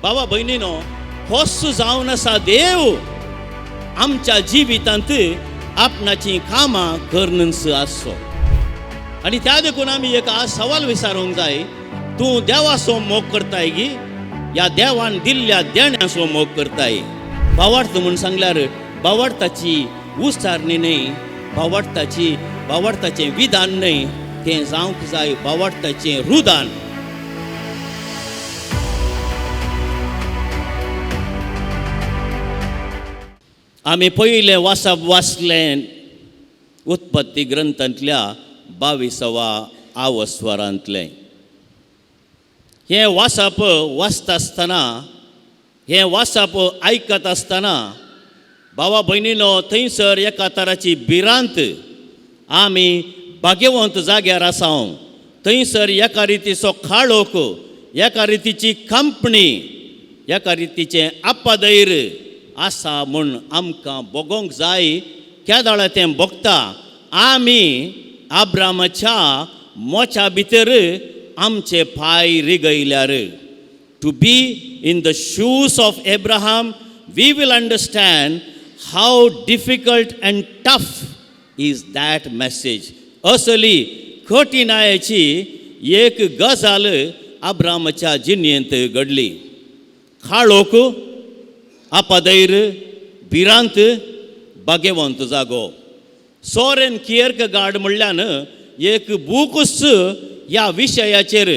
बाबा भयणीनो, होच जावन आसा देव आमच्या जिवितांत आपणाचीं कामां करनच आसचो. आनी त्या देखून आमी एक आज सवाल विचारूंक जाय, तूं देवाचो मोग करताय गी ह्या देवान दिल्ल्या देण्याचो मोग करताय? भावार्थ म्हूण सांगल्यार भावार्थाची उच्चारणी न्हय, भावार्थाची भावार्थाचें विधान न्हय, तें जावंक जाय भावार्थाचें रुदान. आमी पयलें वाचप वाचलें उत्पत्ती ग्रंथांतल्या 22व्या आवस्वरांतलें. हें वाचप वाचता आसतना, हें वाचप आयकत आसतना भावा भयणीनो, थंयसर एका तराची भिरांत, आमी भाग्यवंत जाग्यार आसा, थंयसर एका रितीचो काळोख, एका रितीची कंपणी, एका रितीचें आपदैर आसा म्हूण आमकां भोगोंक जाय. केदळा तें भोगता आमी आब्रामाच्या मोच्या भितर आमचे पांय रिगयल्यार. To be in the shoes of Abraham, we will understand how difficult and tough is that message. असली कठिणायेची एक गजाल अब्रामाच्या जिणेंत घडली. काळोख, आपदैर, भिरांत, भाग्यवंत जागो. सोरेन कियर्कगार्ड म्हणल्यान एक बूकूच ह्या विशयाचेर,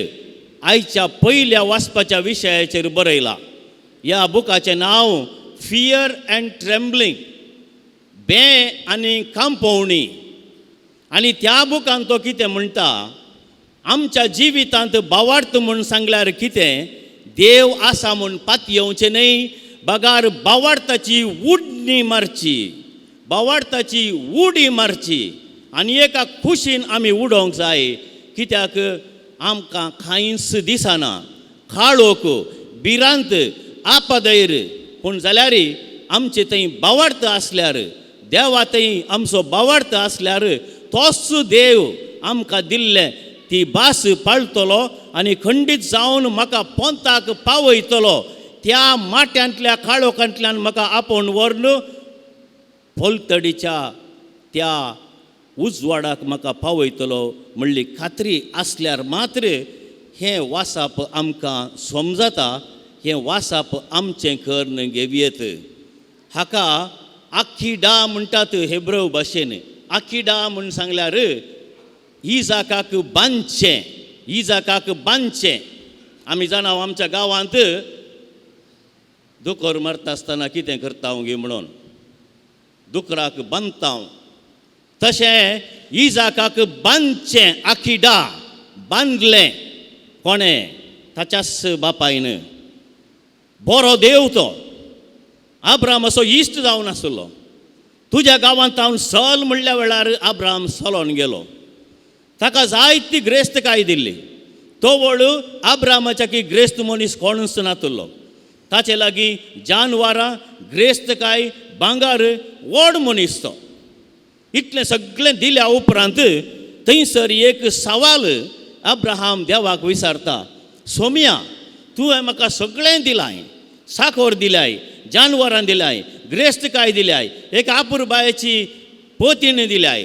आयच्या पयल्या वाचपाच्या विशयाचेर बरयला. ह्या बुकाचें नांव फियर अँड ट्रेम्बलिंग, बें आनी कांपोवणी. आनी त्या बुकान तो कितें म्हणटा, आमच्या जिवितांत भावार्थ म्हूण सांगल्यार कितें, देव आसा म्हूण पातयेवचें न्हय, बगार भावार्थाची उडणी मारची, भावार्थाची उडी मारची आनी एका खुशीन आमी उडोवंक जाय. कित्याक आमकां कांयच दिसना, काळोख, भिरांत, आपदैर. पूण जाल्यार आमचे थंय भावार्थ आसल्यार, देवा थंय आमचो भावार्थ आसल्यार तोच देव आमकां दिल्लें ती भास पाळटलो आनी खंडीत जावन म्हाका पोंताक पावयतलो. त्या माट्यांतल्या काळोखांतल्यान म्हाका आपोवन व्हरून पलतडीच्या त्या उजवाडाक म्हाका पावयतलो म्हणली खात्री आसल्यार मात्र हें वाचप आमकां समजता, हें वाचप आमचें करून घेवयेत. हाका आखिडा म्हणटात हेब्रव भाशेन. आखिडा म्हूण सांगल्यार इजाकाक बांदचें, इजाकाक बांदचें. आमी जाणा आमच्या गांवांत दुकर मारता आसतना कितें करता गी म्हणून दुकराक बांदता, तशें इजाकाक बांदचें, आखिडा बांदलें कोणें, ताच्याच बापायन. बरो देव तो, आब्राम असो इश्ट जावन आसलो. तुज्या गांवांत हांव सल म्हणल्या वेळार आब्राम सलोन गेलो. ताका जायती ग्रेस्तकाय दिल्ली. तो वळ आब्रामाच्या की ग्रेस्त मनीस कोणूच नातलो. ताचे लागीं जानवरां, ग्रेस्तकाय, भांगार, व्हड मनीस तो. इतलें सगळें दिल्या उपरांत थंयसर एक सवाल अब्राहम देवाक विचारता, सोम्या तुवें म्हाका सगळें दिलाय, साखर दिलाय, जानवरां दिलाय, ग्रेस्तकाय दिलाय, एक आपुरबायेची पोतीण दिलाय,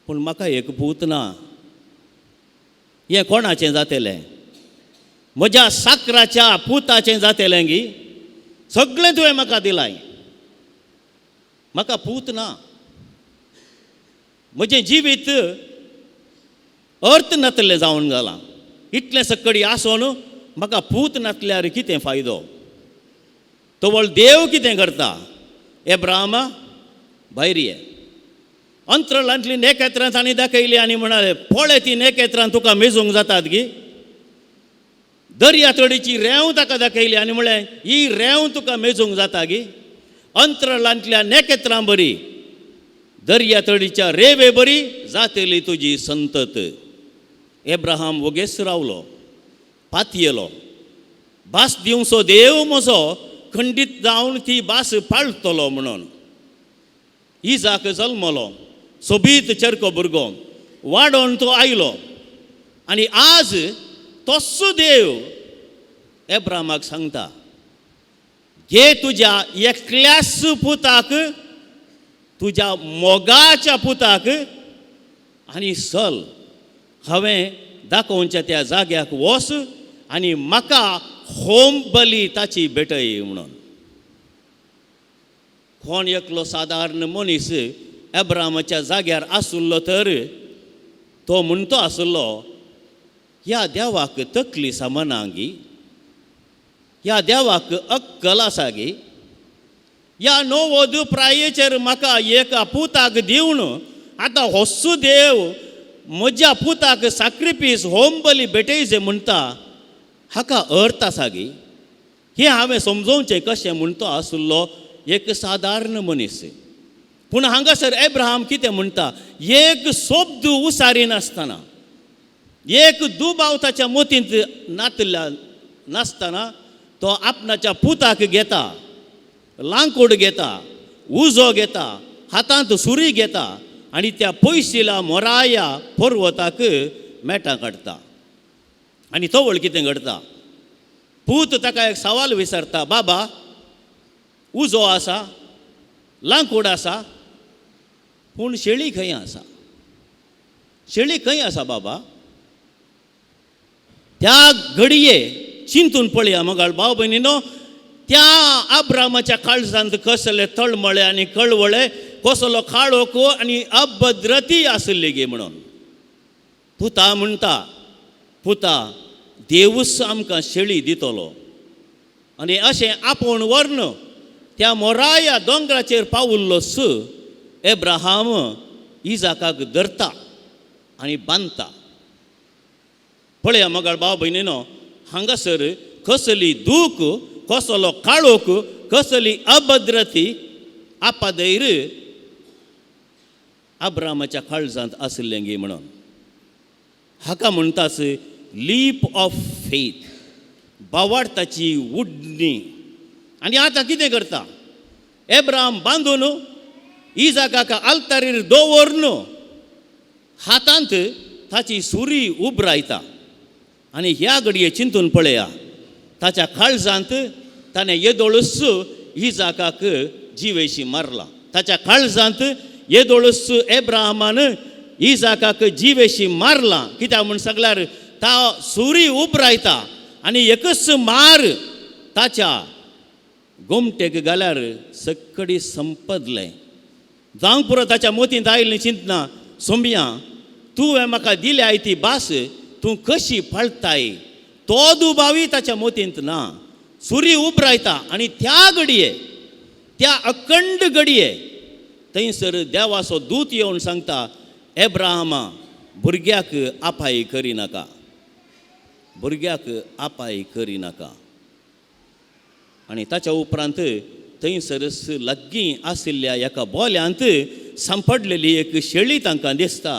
पूण म्हाका एक पूत ना. हें कोणाचें जातलें? म्हज्या साकराच्या पुताचें जातलें गी? सगळें तुवें म्हाका दिलाय, म्हाका पूत ना. म्हजें जिवीत अर्थ नातलें जावन जालां. इतलें सकडी आसून म्हाका पूत नासल्यार कितें फायदो? तवळ देव कितें करता, एब्राहमा भायर ये. अंतरळांतली नेकेत्रां तांणी दाखयली आनी म्हणाले, पळय ती नेकेत्रां तुका मेजूंक जातात गी? दर्या तडीची रेंव ताका दाखयली आनी म्हळें, ही रेंव तुका मेजूंक जाता गी? अंतरळांतल्या नेकेत्रां बरी, दर्या तडीच्या रेवे बरी जातली तुजी संतत. एब्राहम वोगेच रावलो, पातयेलो. भास दिवचो देव म्हजो खंडीत जावन ती भास पाळटलो म्हणून. इजाक जल्मलो, सोबीत चरको भुरगो, वाडोवन तो आयलो. आनी आज तोच देव एब्रामाक सांगता, घे तुज्या एकल्याच पुताक, तुज्या मोगाच्या पुताक आनी चल, हांवें दाखोवच्या त्या जाग्याक वच आनी म्हाका होम बली ताची भेटय म्हणून. कोण एकलो सादारण मनीस एब्रामाच्या जाग्यार आसुल्लो तर तो म्हणतो आसलो, ह्या देवाक तकली सामनांगी, ह्या देवाक अक्कल आसा गी, ह्या 90 प्रायेचेर म्हाका एका पुताक दिवन आतां होस्सू देव म्हज्या पुताक साक्रिफीस होम बली भेटयचे म्हणटा, हाका अर्थ आसा गी? हें हांवें समजोवचें कशें म्हणतो आसलो एक सादारण मनीस. पूण हांगासर एब्राहम कितें म्हणटा, एक शब्द उसारिनासतना, एक दुबाव ताच्या मतींत नातल्या नासतना तो आपणाच्या पुताक घेता, लांकूड घेता, उजो घेता, हातांत सुरी घेता आनी त्या पयशिल्या मोराया पर्वताक मेटां काडटा. आनी तवळ कितें घडटा, पूत ताका एक सवाल विचारता, बाबा उजो आसा, लांकूड आसा, पूण शेळी खंय आसा? शेळी खंय आसा बाबा? त्या घडये चिंतून पळया मगाळ भाव भयणीनो, त्या आब्रामाच्या काळजांत कसले तळमळे आनी कळवळे, कसलो काळोख आनी अभद्रती आसली गे म्हणून. पुता म्हणटा, पुता देवूच आमकां शेळी दितलो. आनी अशें आपोवन व्हरून त्या मोराया दोंगराचेर पावल्लोच एब्राहाम इजाकाक धरता आनी बांदता. पळया मगाळ भाव भयणीनो, हांगासर कसली दूख, कसलो काळोख, कसली अभद्रती आपादैर अब्रामाच्या काळजांत आशिल्लें गे म्हणून. हाका म्हणटाच लीप ऑफ फेथ, बावाडताची उडणी. आनी आतां कितें करता, एब्राम बांदून इजाकाक आल्तारीर दवरून हातांत ताची सुरी उबरायता. आनी ह्या घडये चिंतून पळया, ताच्या काळजांत ताणें येदोळूच इजाकाक जिवेशी मारला. ताच्या काळजांत येदोळूच एब्राहमान इजाकाक जिवेशी मारला. कित्याक म्हूण सगल्यार ता सुरी उबरायता आनी एकच मार ताच्या गोमटेक घाल्यार सक्कडी संपदलें. जावंक पुरो ताच्या मोतींत आयिल्लीं चिंतना, सोंबिया तुवें म्हाका दिल्या ती भास तूं कशी पाळटाय, तो दुबावी ताच्या मोतींत ना. सुरी उबरायता आनी त्या घडये, त्या अखंड घडये थंयसर देवाचो दूत येवन सांगता, एब्राहमा भुरग्याक आपाय करिनाका, भुरग्याक आपाय करिनाका. आनी ताच्या उपरांत थंयसरच लागीं आशिल्ल्या एका बोल्यांत सांपडलेली एक शेळी तांकां दिसता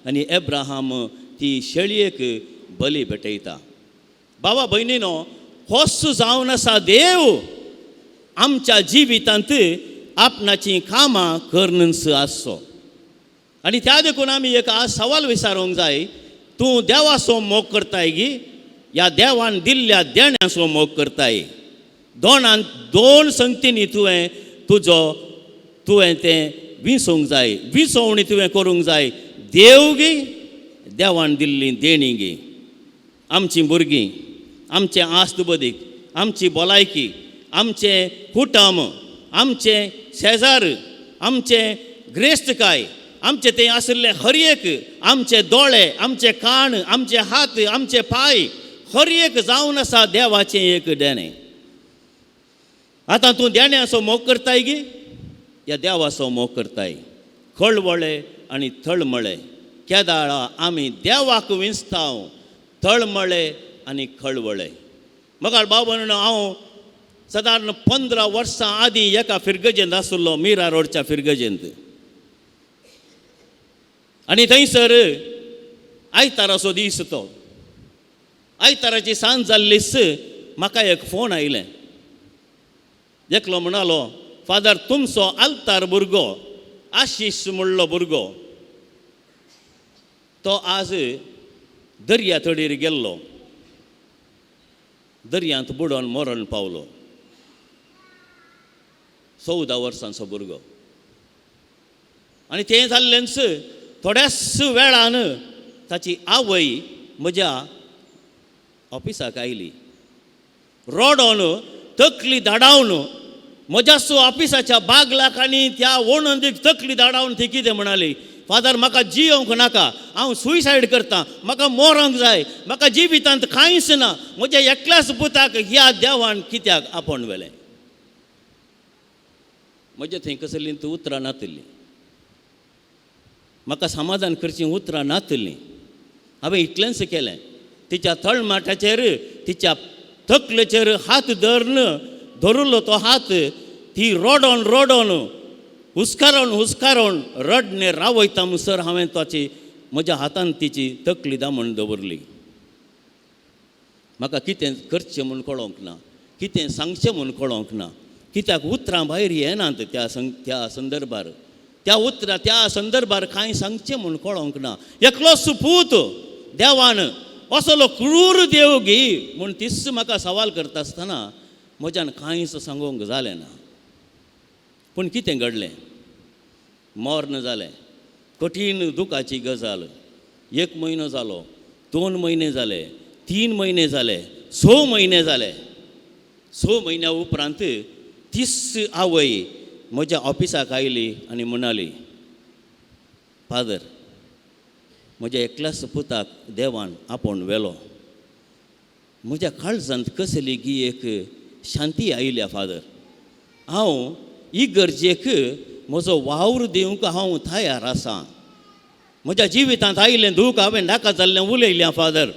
आनी एब्राहाम ती शेळयेक बली भेटयता. बाबा भयणीनो, होच जावन आसा देव आमच्या जिवितांत आपणाचीं कामां करनच आसचो. आनी त्या देखून आमी एक आज सवाल विचारूंक जाय, तूं देवाचो मोग करताय गी ह्या देवान दिल्ल्या देण्याचो मोग करताय? दोनान दोन संगतींनी तुवें तुजो तुवें तें विसोवंक जाय, विसवणी तुवें करूंक जाय. देव गी देवान दिल्ली देणी गी? आमचीं भुरगीं, आमचें आस्त बदीक, आमची भलायकी, आमचें कुटुंब, आमचें शेजार, आमचें ग्रेस्तकाय, आमचें तें आशिल्लें हर एक, आमचे दोळे, आमचे कान, आमचे हात, आमचे पांय, हर एक जावन आसा देवाचें एक देणें. आतां तूं देण्याचो मोग करताय गी ह्या देवाचो मोग करताय? कळवळे आनी तळमळे केदाळा आमी देवाक विंचताव, तळमळे आनी कळवळे. मगाळ बाबा, हांव सादारण 15 वर्सां आदीं एका फिरगजेंत आशिल्लो, मिरा रोडच्या फिरगजेंत. आनी थंयसर आयताराचो दीस तो, आयताराची सांज जाल्लीच म्हाका एक फोन आयलें. एकलो म्हणालो, फादर तुमचो आल्तार भुरगो आशिश म्हणलो भुरगो तो आज दर्या तडीर गेल्लो. दर्यांत बुडोवन मरण पावलो. 14 वर्सांचो भुरगो. आनी तें जाल्लेंच थोड्याच वेळान ताची आवय म्हज्या ऑफिसाक आयली, रडोन तकली धाडावन म्हज्याच ऑफिसाच्या बागलाक आनी त्या वणंदीक तकली धाडावन ती कितें म्हणाली, फादर म्हाका जियोंक नाका, हांव सुयसायड करतां, म्हाका मरोंक जाय, म्हाका जिवितांत कांयच ना, म्हज्या एकल्याच पुताक ह्या देवान कित्याक आपोवन व्हेलें. म्हज्या थंय कसलीं ती उतरां नातिल्लीं, म्हाका समाधान करचीं उतरां नातिल्लीं. हांवें इतलेंच केलें, तिच्या तळमाटाचेर तिच्या तकलेचेर हात धरून धरुल्लो तो हात ती रडोन रडोन हुस्कारोन हुस्कारोन रडणे रावयता म्हणसर हांवें ताची म्हज्या हातान तिची तकली दामून दवरली. म्हाका कितें करचें म्हूण कळोंक ना, कितें सांगचें म्हूण कळोंक ना, कित्याक उतरां भायर येनात त्या त्या संदर्भार, त्या उतरां त्या संदर्भार कांय सांगचें म्हूण कळोंक ना. एकलोच पूत देवान असलो क्रूर देव गी म्हूण तीच म्हाका सवाल करता आसतना म्हज्यान कांयच सांगूंक जालें ना. पूण कितें घडलें, मर्ण जालें. कठीण दुखाची गजाल. 1 म्हयनो जालो, 2 म्हयने जाले, 3 म्हयने जाले, 6 म्हयने जाले. 6 म्हयन्या उपरांत तीच आवय म्हज्या ऑफिसाक आयली आनी म्हणाली, फादर म्हज्या एकल्याच पुताक देवान आपोवन व्हेलो, म्हज्या काळजांत कसली गी एक शांती आयल्या फादर, हांव इगर्जेक म्हजो वावर दिवंक हांव तयार आसा, म्हज्या जिवितांत आयिल्लें दूख हांवें नाका जाल्लें उलयलें फादर,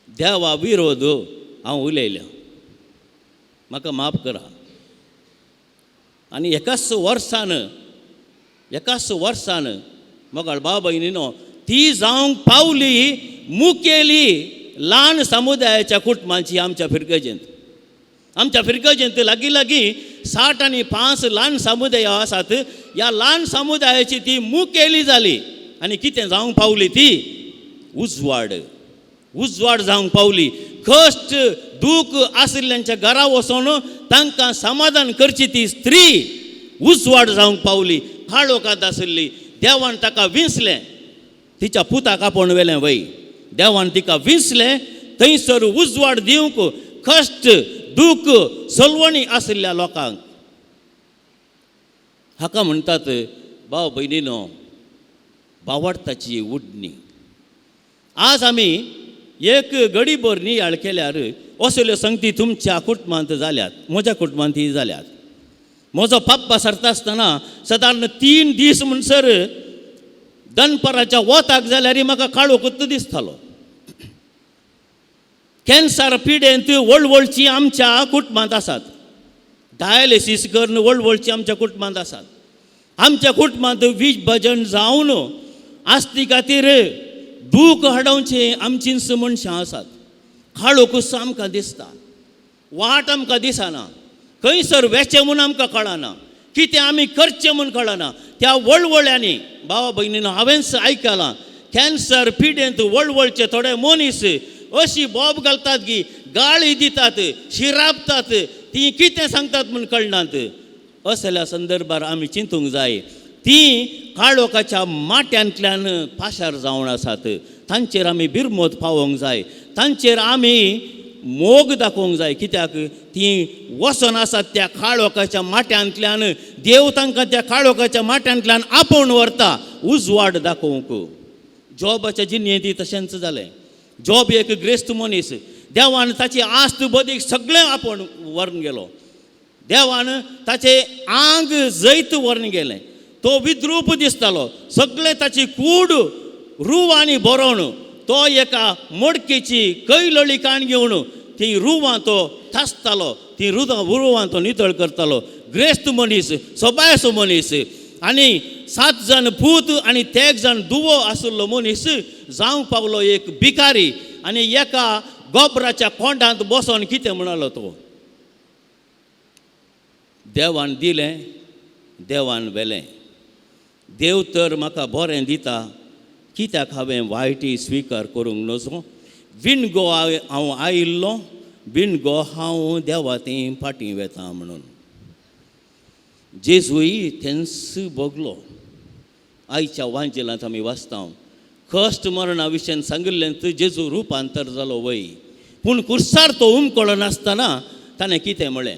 देवा विरोध हांव उलयलें, म्हाका माफ करा. आनी एकाच वर्सान मोगाळ भाव भयणीनो ती जावंक पावली मुखेली ल्हान समुदायाच्या कुटुंबांची आमच्या फिरगजेंत. आमच्या फिरगजेंत लागीं लागीं 60 आनी 5 ल्हान समुदाय आसात. ह्या ल्हान समुदायाची ती मुखेली जाली आनी कितें जावंक पावली ती उजवाड, उजवाड जावंक पावली. कश्ट दूख आशिल्ल्यांच्या घरा वचून तांकां समाधान करची ती स्त्री उजवाड जावंक पावली. काळोखांत आशिल्ली, देवान ताका विंचलें, तिच्या पुताक आपोवन व्हेलें वय, देवान तिका विंचलें थंयसर उजवाड दिवंक कश्ट दूख सलवणी आशिल्ल्या लोकांक. हाका म्हणटात भाव भयणीनो भावार्थाची उडणी. आज आमी एक गडीभर नियाळ केल्यार असल्यो संगती तुमच्या कुटुंबांत जाल्यात, म्हज्या कुटुंबांत जाल्यात. म्हजो पप्पा सरता आसतना सादारण 3 दीस म्हणसर दनपाराच्या वताक जाल्यार म्हाका काळोखूच दिसतालो. कॅन्सर पिडेंत वळवळची आमच्या कुटुंबांत आसात, डायलिसीस करून वळवळची आमच्या कुटुंबांत आसात. आमच्या कुटुंबांत वीज भजन जावन आसती खातीर दूख हाडोवचे आमचींच मनशां आसात. काळोखूच आमकां दिसता, वाट आमकां दिसना, खंयसर वेचें म्हूण आमकां कळना, कितें आमी करचें म्हूण कळना. त्या वळवळ्यांनी भावा भयणीन हांवेंच आयकलां, कॅन्सर पिडेंत वळवळचे थोडे मनीस अशी बोब घालतात की गाळी दितात, शिरापतात, ती कितें सांगतात म्हूण कळनात. असल्या संदर्भार आमी चिंतूंक जाय. ती काळोखाच्या माट्यांतल्यान पाशार जावन आसात, तांचेर आमी बिरमोत पावोवंक जाय, तांचेर आमी मोग दाखोवंक जाय. कित्याक ती वचोन आसात त्या काळोखाच्या माट्यांतल्यान, देव तांकां त्या काळोखाच्या माट्यांतल्यान आपोवन व्हरता उजवाड दाखोवंक. जॉबाच्या जिणेंत तशेंच जालें. जॉब एक ग्रेस्त मनीस, देवान ताची आस्त बदीक सगळें आपोवन व्हरून गेलो, देवान ताचें आंग जैत व्हरून गेलें, तो विद्रूप दिसतालो, सगळें ताची कूड रुवांनी बरोवन तो एका मडकेची कैलळी काण घेवन ती रुवां तो थासतालो, ती रुवां तो नितळ करतालो. ग्रेस्त मनीस, सोबायसो मनीस, आनी 7 जाण पूत आनी 3 जाण दुवो आशिल्लो मनीस जावंक पावलो एक भिकारी. आनी एका गोबराच्या कोंडांत बसोन कितें म्हणालो तो, देवान दिलें देवान व्हेलें, देव तर म्हाका बरें दिता, कित्याक हांवें वायटी स्विकार करूंक नजो. विणगो हांव आयिल्लो, विणगो हांव देवा थंय फाटीं वेता म्हणून. जेजूय तेंच भोगलो. आयच्या वांजेलांत आमी वाचता कश्ट मरणा विशयान सांगिल्लें जेजू रुपांतर जालो वय, पूण कुर्सार तो उमकळो नासतना ताणें कितें म्हळें,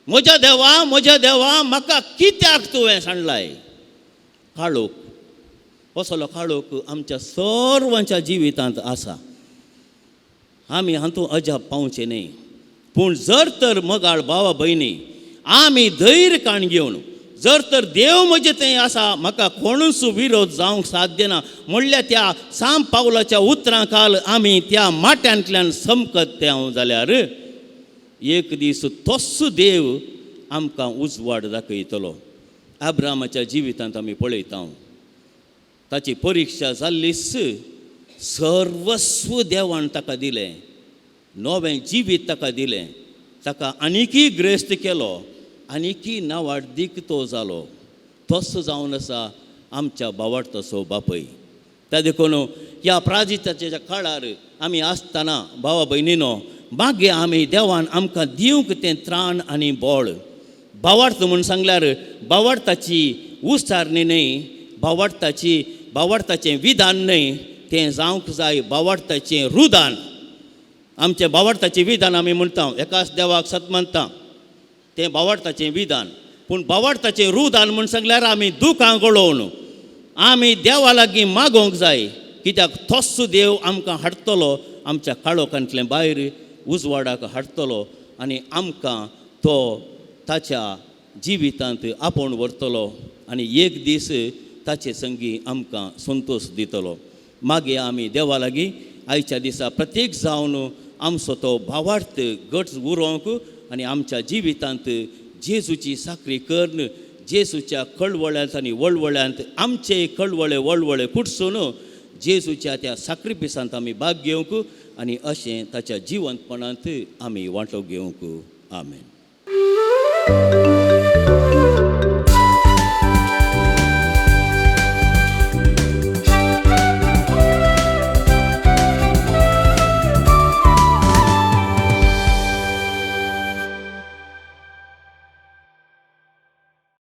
म्हज्या देवा म्हज्या देवा म्हाका कित्याक तुवें सांडलाय. काळोख, असलो काळोख आमच्या सर्वांच्या जिवितांत आसा. आमी हातूंत अजाप पावचें न्हय. पूण जर तर मगाळ भावा भयणी आमी धैर्य काण घेवन जर तर देव म्हजें थंय आसा, म्हाका कोणूच विरोध जावंक साध्य ना म्हणल्यार त्या साम पावलाच्या उतरां काल आमी त्या माट्यांतल्यान समकत हांव जाल्यार एक दीस तोच देव आमकां उजवाड दाखयतलो. अब्रामाच्या जिवितांत आमी पळयता ताची परिक्षा जाल्लीच, सर्वस्व देवान ताका दिलें, नवें जिवीत ताका दिलें, ताका आनीकय ग्रेस्त केलो, आनीकय नावाडदीक तो जालो. तसो जावन आसा आमच्या बावाडतसो बापय. त्या देखून ह्या प्राजिताच्या काळार आमी आसतना भावा भयणीनो मागीर आमी देवान आमकां दिवंक तें त्राण आनी बळ. बावार्थ म्हूण सांगल्यार बावार्थाची उच्चारणी न्हय, बावार्थाची बावार्थाचें विधान न्हय, तें जावंक जाय बावार्थाचें रुदान. आमचें बावार्थाचें विधान आमी म्हणटा एकाच देवाक सत मानता, तें बावार्थाचें विधान. पूण बावार्थाचें रुदान म्हूण सांगल्यार आमी दुकां गळोवन आमी देवा लागीं मागोवंक जाय, कित्याक तोच देव आमकां हाडटलो आमच्या काळोखांतलें भायर उजवाडाक हाडटलो आनी आमकां तो ताच्या जिवितांत आपोवन व्हरतलो आनी एक दीस ताचे संगी आमकां संतोश दितलो. मागीर आमी देवा लागीं आयच्या दिसा प्रत्येक जावन आमचो तो भावार्थ गट उरोवंक आनी आमच्या जिवितांत जेजूची साकरी करून जेजूच्या कळवळ्यांत आनी वळवळ्यांत आमचे कळवळे वळवळे कुटसून जेजूच्या त्या साक्रिफिसांत आमी भाग घेवंक आनी अशें ताच्या जिवंतपणांत आमी वांटो घेवंक. आमेन.